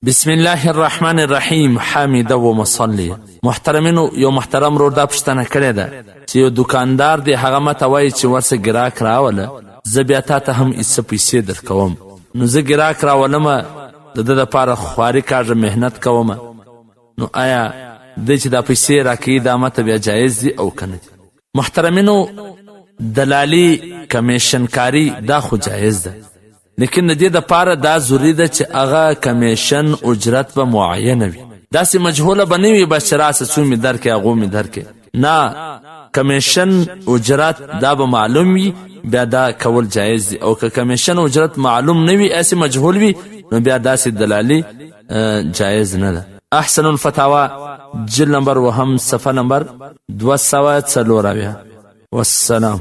بسم الله الرحمن الرحیم حامده و مصلی. محترمینو، یو محترم ورور دا پوښتنه کړې ده چې یو دکاندار دی، هغه ماته وایي چې ورسه ګراک راوله، زه بیا تا ته هم څه پیسې درکوم. نو زه ګراک راولم، د ده دپاره خواري کاږه، محنت کوم، نو آیا دی چې دا پیسې راکوي دا ماته بیا جایز دي او که نه دي؟ محترمینو، دلالی، کمیشنکاری دا خو جایز ده، لیکن د دې دپاره دا ضروري ده چې هغه کمیشن اجرت به معینه وي، داسې مجهوله به نه وي بس چې راسه څو مې درکې هغو مې درکې. نه، کمیشن اجرت دا به معلوم وي، بیا دا کول جایز دي. او که کمیشن اجرت معلوم نه وي، هسې مجهول وي، نو بیا داسې دلالی جایز نه ده. احسن الفتاوا، جلد نمبر وهم، صفحه نمبر 274. والسلام.